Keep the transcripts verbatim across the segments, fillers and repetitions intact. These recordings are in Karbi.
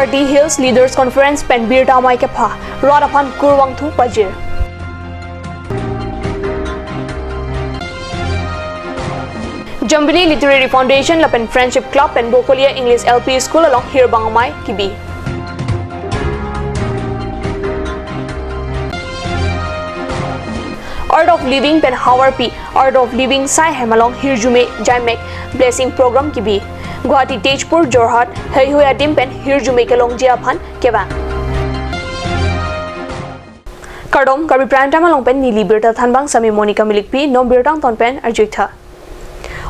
Party Hills Leaders Conference pen birta amei kepha, rat aphan kurvangthu pajir. Jambili Literary Foundation lapen Friendship Club pen Bokolia English L P School along hirbang amei kebi. Art of Living pen Havarpi Art of Living Saihem along hirjume jaimek blessing program kebi. Guwahati, Tezpur, Jorhat heihui adim pen hirjume kelongji aphan kevang. Kardom, Karbi Prime Time along pen neli birta thanbang Sami Monica Milikpi, non birta angton pen arjuik tha.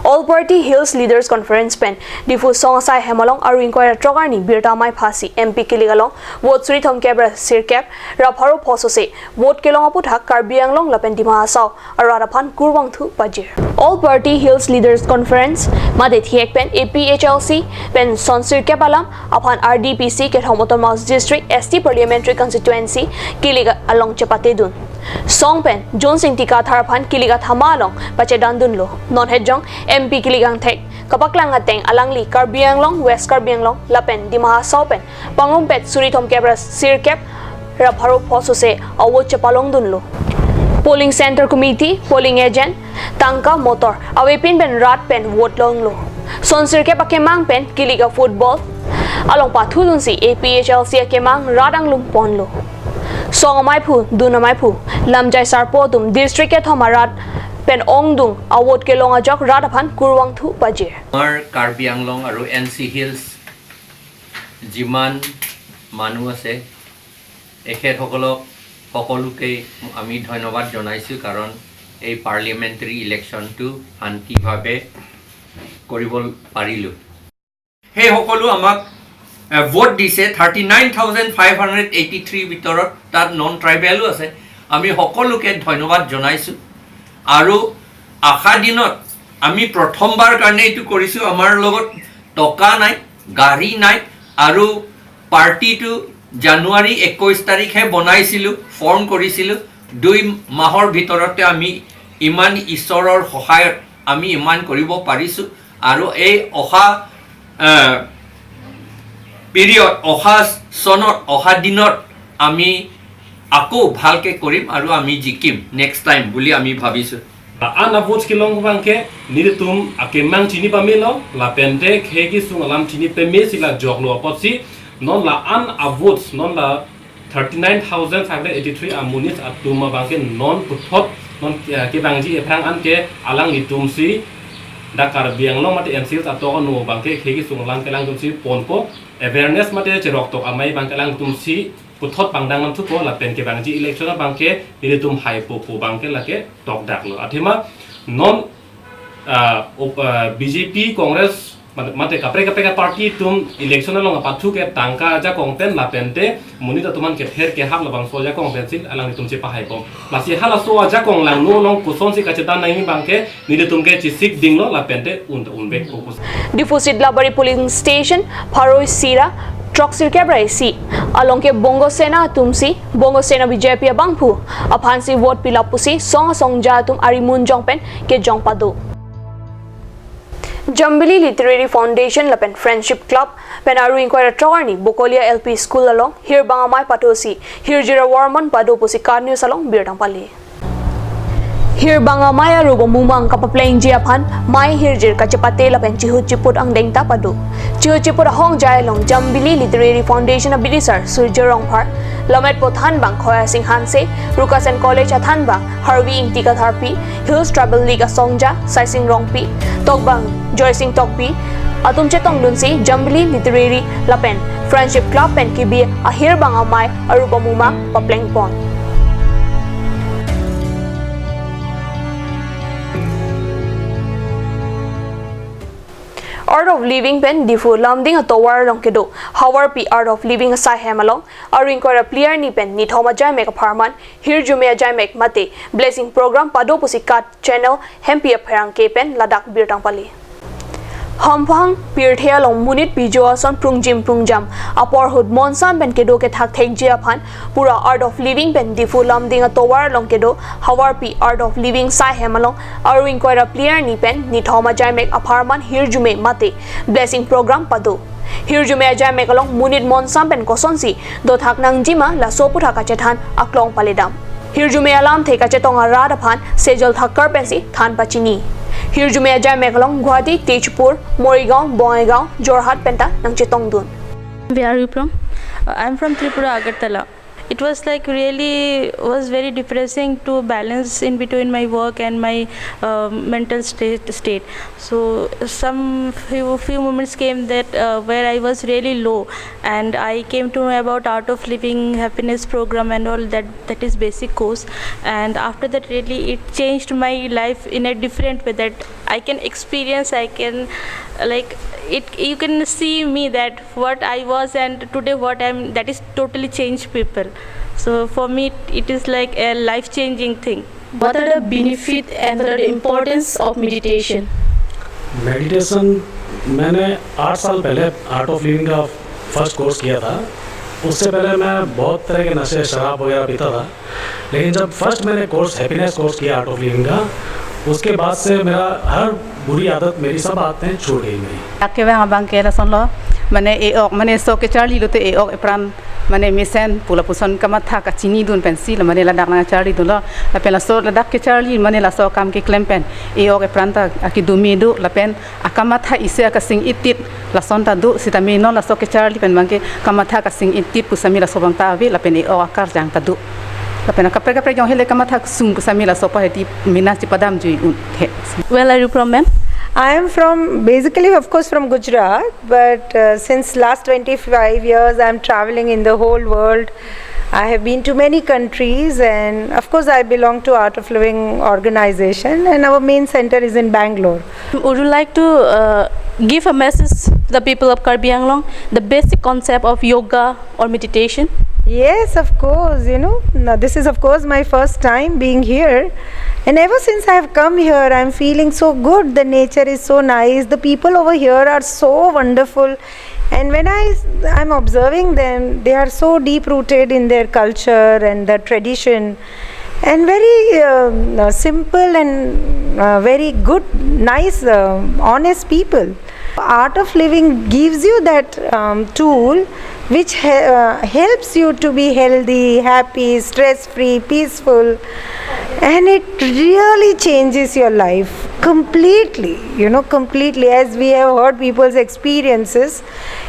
All Party Hills Leaders Conference pen Diphu song asaihem along Aru ingkoi ra throk arni birta amei phasi M P kilik along vote suri thomkep ra sirkep ra pharo phosose vote kelong aputhak Karbi Anglong lapen Dima Hasao arat aphan kurvangthu pajir. All Party Hills Leaders Conference mate thihek pen A P H L C pen son sirkep alam aphan R D P C kethom Autonomous District S T Parliamentary Constituency kilik along chepatedun. Song pen Jones Ingti Kathar aphan kilik athama along pachedandunlo. Non hetjong M P kilik angthek kapaklang ateng alangli Karbi Anglong, West Karbi Anglong lapen Dima Hasao pen pangrumpet suri thomkep ra sirkep ra pharo phosose avote chepalongdunlo. Polling Center Committee, polling agent, tangka, motor avepin pen rat pen vote longlo. Son sirkep akemang pen kilik a football along pathudunsi A P H L C akemang rat anglum ponlo. Song ameiphu, dun ameiphu, lamjai sarpo atum district kethom arat pen ongdung avote kelong ajok rat aphan kurvangthu pajir. আমাৰ কাৰ্বি আংলং আৰু N C hills যিমান মানুহ আছে, এখেতসকলক সকলোকে আমি ধন্যবাদ জনাইছোঁ, কাৰণ এই পাৰ্লিয়ামেণ্টেৰী ইলেকশ্যনটো শান্তিভাৱে কৰিব পাৰিলোঁ। সেই সকলো আমাক, এ, ভোট দিছে, thirty nine thousand five hundred eighty three ভিতৰত তাত নন ট্ৰাইবেলো আছে। আমি সকলোকে ধন্যবাদ জনাইছোঁ। আৰু অহা দিনত আমি প্ৰথমবাৰ কাৰণে এইটো কৰিছোঁ। আমাৰ লগত টকা নাই, গাড়ী নাই, আৰু পাৰ্টিটো জানুৱাৰী একৈছ তাৰিখে বনাইছিলোঁ, ফৰ্ম কৰিছিলোঁ। দুই মাহৰ ভিতৰতে আমি ইমান ঈশ্বৰৰ সহায়ত আমি ইমান কৰিব পাৰিছোঁ। আৰু এই অহা, আহ, পিৰিয়ড, অহা চনত, অহা দিনত আমি আকৌ ভালকে কৰিম আৰু আমি জিকিম নেক্সট টাইম বুলি আমি ভাবিছোঁ। An a votes kelong abangke nelitum akemang chini pamelo, lapente khei kesung alam chini pamesi la joklo apotsi non la an a votes, non la thirty nine thousand five hundred eighty three amonit atum abangke non puthot non, eh, kevangji aphrang anke alanglitumsi dak Karbi Anglong mate N C Hills atok ano abangke khei kesung alam kelangtumsi ponpo, awareness mate cheroktok amei abangke alangtumsi puthot pangdang nangthupo, lapen kevangji election abangke nelitum haipo pu abangke lake tokdaklo. Athema non, ah, op-, ah, B J P, Congress, mat-, mate kaprek kaprek a party atum election along apathu ke tangka ajakong pen lapente monit atum an kether kehap labangso ajakong pensi alanglitum chepahaipo. Lasi halaso ajakong langno along kosonsi kachetan nangji abangke nelitum ke chesik dinglo, lapente un, unvek fokus. Diphu Sidlabari polling station, Pharoi Sira, throksirkep ra isi along ke Bongo Sena atumsi, Bongo Sena B J P abangphu aphansi vote pilap pusi song asongja atum arimun jong pen kejong pado. Jambili Literary Foundation lapen Friendship Club pen Aru ingkoi ra throk arni Bokolia L P School along hirbang amei patosi hirjir avarman pado pusi KAT News along birta pale. Hirbang amei arup amumang kapaplengji aphan mei hirjir kachepate lapen chihut chiput angdeng ta pado. Chihut chiput ahongjai along Jambili Literary Foundation abidisar Surjya Rongphar, Lammetpo thanbang Khoya Sing Hanse, Rukasen College athanbang Harvi Ingti Katharpi, Hills Tribal League asongja Saising Rongpi, tokbang Joysing Tokbi atum chetongdunsi Jambili Literary lapen Friendship Club pen kebi ahirbang amei arup amumang paplengpon. Art of Living pen Diphu Lumding atovar along kedo Havarpi Art of Living asaihem along Aru ingkoi ra phli arni pen nithom ajaimek apharman hirjume ajaimek mate blessing program pado pusi KAT channel hempi apherangke pen ladak birta pale. Hamphang pirthe along monit pijo ason prungjim prungjam apor ahut monsam pen kedo kethak thekji aphan pura Art of Living pen Diphu Lumding atovar along kedo Havarpi Art of Living saihem along Aru ingkoi ra phli arni pen nithom ajaimek apharman hirjume mate blessing program pado. Hirjume ajaimek along monit monsam pen kosonsi dothak nangjima laso aputhak kachethan aklong paledam. Hirjume alamthe kachetong arat aphan Sejal Thakkar pensi than pachini. Hirjume ajaimek along Guwahati, Tezpur, Morigaon, Bongaigaon, Jorhat penta nangchetongdun. Where are you from? Uh, I'm from Tripura, Agartala. It was like really was very depressing to balance in between my work and my uh, mental state, state. So some few few moments came that uh, where I was really low, and I came to know about Art of Living, Happiness Program and all that, that is basic course. And after that, really it changed my life in a different way, that I can experience, I can, like, it, you can see me that what I was and today what I'm, that is totally changed people. So for me, it is like a life changing thing. What are the benefit and what are the importance of meditation? Meditation मैंने आठ साल पहले art of living का first course किया था। उससे पहले मैं बहुत तरह के नशे, शराब वगैरह पीता था। लेकिन जब फर्स्ट मैंने कोर्स, हैप्पीनेस कोर्स किया आर्ट ऑफ लिविंग का, उसके बाद से मेरा हर बुरी आदत, मेरी सब आदतें छूट गई मेरी। Dak kevang abang ke lasonlo, mane e-ok, mane so kecharli lote e-ok epran, mane mesen pu lapuson kamatha kachinidun pensi la, mane ladak nangcharlidunlo. Lapen laso ladak kecharli, mane laso akam keklem pen e-ok epran ta akedome do, lapen akamatha isi akasing-itit lason ta do, sitame non laso kecharli pen abang ke kamatha kasing-itit pusitame laso abang ta ave, lapen e-ok akarjang ta do. Lapen akaprek kaprek jong hele kamatha kesung pusitame laso pa hedi mena chepadamjui un he. Where are you from, ma'am? I am from, basically, of course, from Gujarat, but uh, since last twenty-five years, I'm traveling in the whole world. I have been to many countries, and of course, I belong to Art of Living organization, and our main center is in Bangalore. Would you like to uh, give a message to the people of Karbi Anglong, the basic concept of yoga or meditation? Yes, of course. You know, now this is, of course, my first time being here. And ever since I have come here, I'm feeling so good. The nature is so nice. The people over here are so wonderful. And when I, I'm observing them, they are so deep rooted in their culture and their tradition. And very um, uh, simple and uh, very good, nice, uh, honest people. Art of Living gives you that um, tool which he- uh, helps you to be healthy, happy, stress free, peaceful, and it really changes your life completely, you know, completely. As we have heard people's experiences,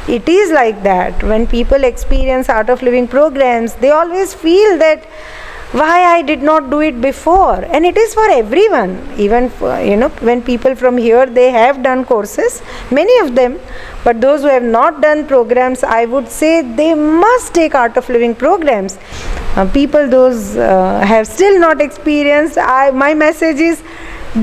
it is like that. When people experience Art of Living programs, they always feel that why I did not do it before. And it is for everyone, even for, you know, when people from here, they have done courses, many of them, but those who have not done programs, I would say they must take Art of Living programs. Uh, people those uh, have still not experienced, I, my message is,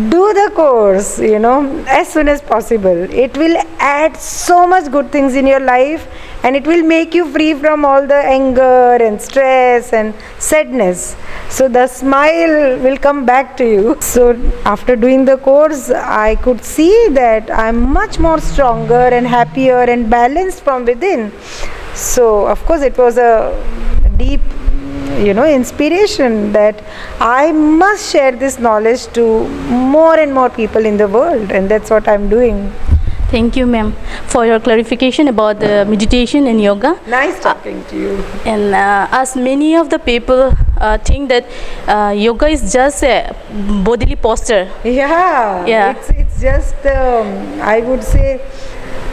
do the course, you know, as soon as possible. It will add so much good things in your life, and it will make you free from all the anger and stress and sadness. So the smile will come back to you. So after doing the course, I could see that I'm much more stronger and happier and balanced from within. So of course, it was a deep, you know, inspiration that I must share this knowledge to more and more people in the world, and that's what I'm doing. Thank you, ma'am, for your clarification about the meditation and yoga. Nice talking to you. And uh, as many of the people uh, think that uh, yoga is just a bodily posture. Yeah, Yeah. It's, it's just, um, I would say,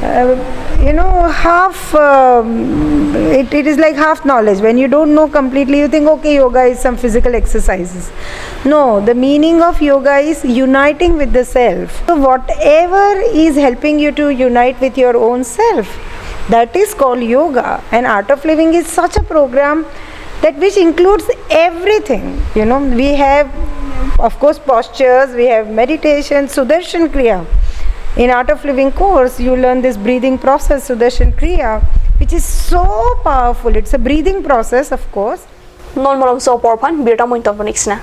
uh, you know, half, um, it, it is like half knowledge. When you don't know completely, you think, okay, yoga is some physical exercises. No, the meaning of yoga is uniting with the self. So, whatever is helping you to unite with your own self, that is called yoga. And Art of Living is such a program that which includes everything. You know, we have, of course, postures, we have meditation, Sudarshan Kriya. In Art of Living course, you learn this breathing process, Sudarshan Kriya, which is so powerful. It's a breathing process, of course. Non malom so apor aphan birta moin tong tonik sina.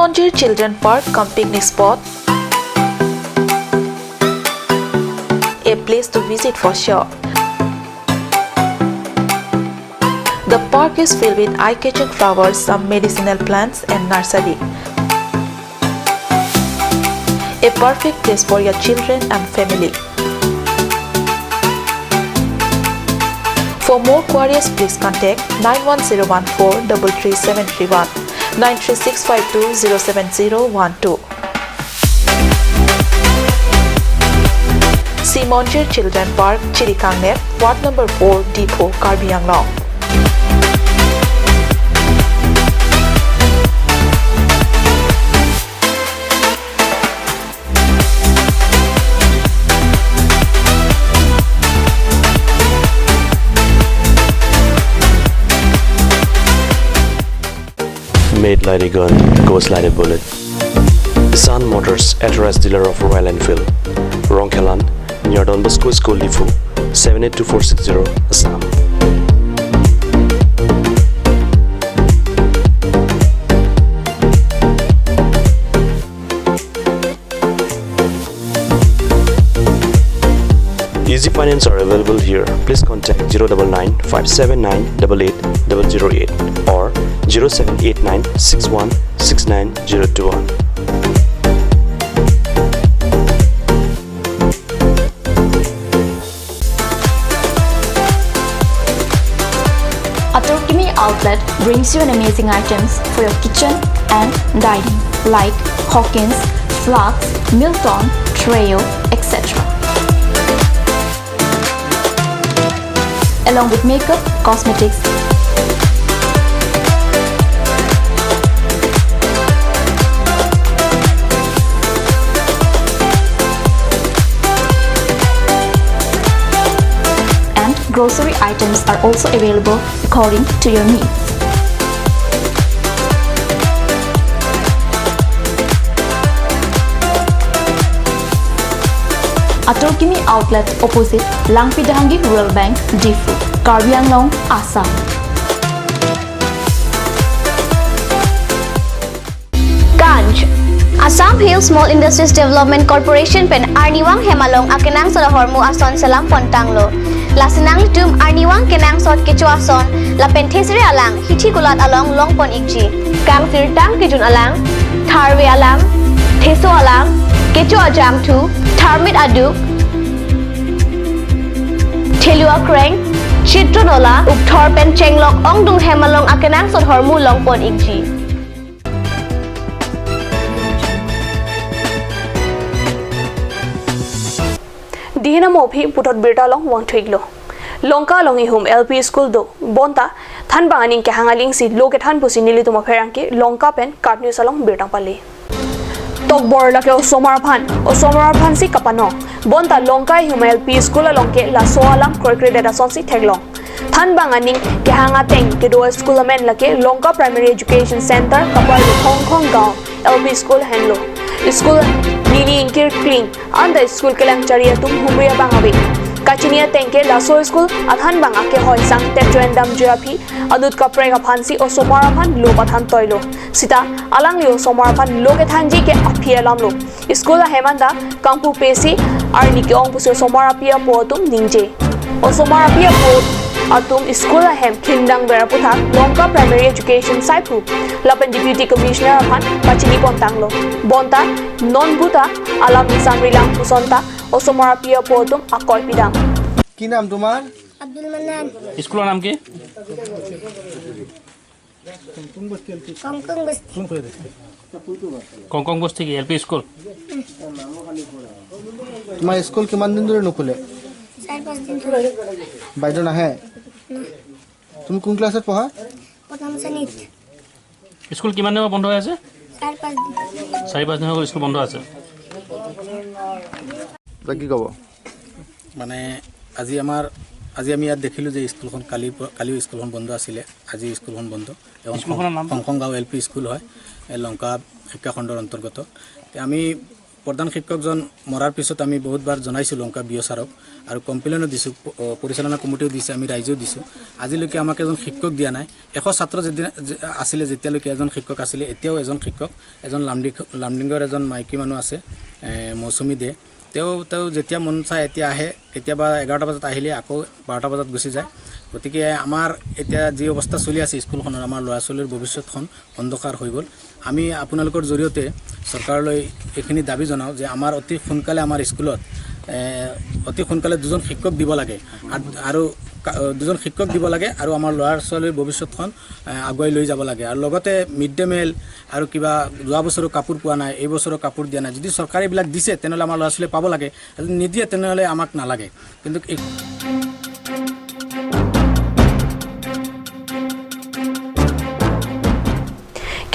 Monjir Children Park cum picnic spot, a place to visit for sure. The park is filled with eye-catching flowers, some medicinal plants and nursery. A perfect place for your children and family. For more queries, please contact nine one zero one four double three seven three one, nine three six five two zero seven zero one two. See Monjir Children Park, Chirikangner, Ward number four, Diphu, Karbi Anglong. Made like a gun, goes like a bullet. Sun Motors, authorized dealer of Royal Enfield. Rongkhelan, near Don Bosco School, Diphu, seven eight two four six zero, Assam. Easy finance are available here. Please contact zero double nine five seven nine double eight double zero eight or zero seven eight nine six one six nine zero two one. Atur Kimi Outlet brings you an amazing items for your kitchen and dining, like Hawkins, flasks, Milton, Treo, et cetera. Along with makeup, cosmetics, and grocery items are also available according to your needs. Atur Kimi Outlet, opposite Langpidhangi Rural Bank, Diphu, Karbi Anglong, Assam. Ganj. Assam Hill Small Industries Development Corporation pen arnivang hem along akenangsot ahormu ason selam pontanglo. Lasi nanglitum arnivang kenangsot kecho ason lapen thesere alang hithi kulat along longpon ikji. Kangsirtang kejun alang, tharve alang, theso alang, kecho ajangthu, tharmit aduk, thelu akreng, chitron ola, ukthor pen chenglok ongdung hem along akenangsot ahormu longpon ikji. Dihin amo aphi puthot birta along vangthu-iklo. Longka along ihum L P school do, bonta thanbang aning kehang aling si lo kethan pusi nelitum apherangke Longka pen KAT News along birta pale. Tokbor lake osomar aphan, osomar aphan si kapanong. Bonta Longka ihum L P school along ke laso alam kroikredet asonsi theklong. Thanbang aning kehang ateng kedo school amen lake Longka Primary Education Center, kaparlo Khongkhong Gaon L P school henlo. School nini ingkir kling, anta school kelang chari atum humri abang ave. Kachini ateng ke laso school athanbang akehoi sangtep joindamjui aphi anut kaprek aphansi osomar aphan lo pathan toilo. Sita alangli osomar aphan lo kethanji ke aphi alamlo. School ahem anta kangpu pesi arni ke-ong pusi osomar api apo atum ningje. Osomar api apo atum school ahem khindang ver aputhak Longka Primary Education saiphu lapen Deputy Commissioner aphan pachini pontanglo. Bonta non buta alam nisam rilang pusonta osomar api apo atum akoi pidam. কি নাম তোমাৰ? আব্দুল মান্নান। স্কুলৰ নাম কি? কংকং বস্তি। কংকং বস্তি কি এল পি স্কুল? তোমাৰ স্কুল কিমান দিন ধৰি নুখুলে? চাৰি পাঁচ দিন ধৰি। বাইদেউ নাহে? না। তুমি কোন ক্লাছত পঢ়া? প্ৰথম শ্ৰেণীত। স্কুল কিমান দিনৰ পৰা বন্ধ হৈ আছে? চাৰি পাঁচ দিন। চাৰি পাঁচ দিন হৈ গ'ল স্কুল বন্ধ আছে। তই কি ক'ব? মানে আজি আমাৰ, আজি আমি ইয়াত দেখিলোঁ যে স্কুলখন কালিৰ পৰা, কালিও স্কুলখন বন্ধ আছিলে, আজিও স্কুলখন বন্ধ। এখন স্কুলখনৰ নাম? খংখং গাঁও এল পি স্কুল হয়, এই লংকা শিক্ষা খণ্ডৰ অন্তৰ্গত। তে আমি প্ৰধান শিক্ষকজন মৰাৰ পিছত আমি বহুতবাৰ জনাইছোঁ লংকা বি অ' ছাৰক আৰু কমপ্লেইনো দিছোঁ, প-, অ, পৰিচালনা কমিটিও দিছে, আমি ৰাইজেও দিছোঁ। আজিলৈকে আমাক এজন শিক্ষক দিয়া নাই। এশ ছাত্ৰ যেদিনা যে-, আছিলে, যেতিয়ালৈকে এজন শিক্ষক আছিলে, এতিয়াও এজন শিক্ষক, এজন লামডিং-, লামডিংগৰ এজন মাইকী মানুহ আছে, এ, মৌচুমী দে। তেওঁ, তেওঁ যেতিয়া মন চায় এতিয়া আহে, কেতিয়াবা এঘাৰটা বজাত আহিলে আকৌ বাৰটা বজাত গুচি যায়। গতিকে আমাৰ এতিয়া যি অৱস্থা চলি আছে স্কুলখনৰ, আমাৰ ল'ৰা ছোৱালীৰ ভৱিষ্যতখন অন্ধকাৰ হৈ গ'ল। আমি আপোনালোকৰ জৰিয়তে চৰকাৰলৈ এইখিনি দাবী জনাওঁ যে আমাৰ অতি সোনকালে আমাৰ স্কুলত, এ, অতি সোনকালে দুজন শিক্ষক দিব লাগে। আৰ-, আৰু কা-, দুজন শিক্ষক দিব লাগে আৰু আমাৰ ল'ৰা ছোৱালীৰ ভৱিষ্যতখন, এ, আগুৱাই লৈ যাব লাগে। আৰু লগতে মিড ডে মিল আৰু কিবা যোৱা বছৰৰ কাপোৰ পোৱা নাই, এই বছৰৰ কাপোৰ দিয়া নাই। যদি চৰকাৰে এইবিলাক দিছে, তেনেহ'লে আমাৰ ল'ৰা ছোৱালীয়ে পাব লাগে। যদি নিদিয়ে, তেনেহ'লে আমাক নালাগে। কিন্তু এই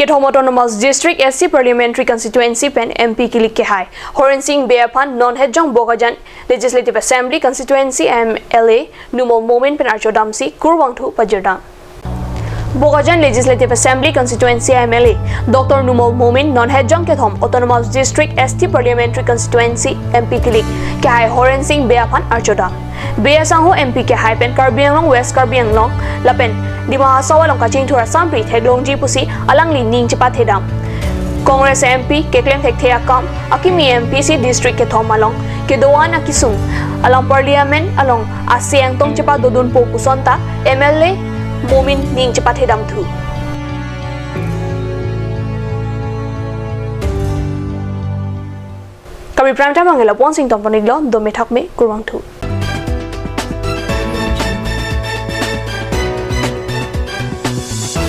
Kethom Autonomous District S C Parliamentary Constituency pen M P kilik kehai Horen Sing Bey aphan non Hejong Bokajan Legislative Assembly Constituency M L A Numal Momin pen archodamsi kurvangthu pajirdam. Bokajan Legislative Assembly Constituency M L A Doctor Numal Momin non Hejong Kethom Autonomous District S T Parliamentary Constituency M P kilik kehai Horen Sing Bey aphan archodam. Bey asangho M P kehai pen Karbi Anglong, West Karbi Anglong lapen Dima Hasao along kachingthur asampri theklongji pusi alangli ning chepathedam. Congress M P keklem thekthe akam akimi M P si district kethom along kedo-an akesung along Parliament along ase angtong chepadodunpo puson ta M L A Momin ning chepathedamthu. Karbi Prime Time angela pon sing tompon iglo dome thakme kurvangthu.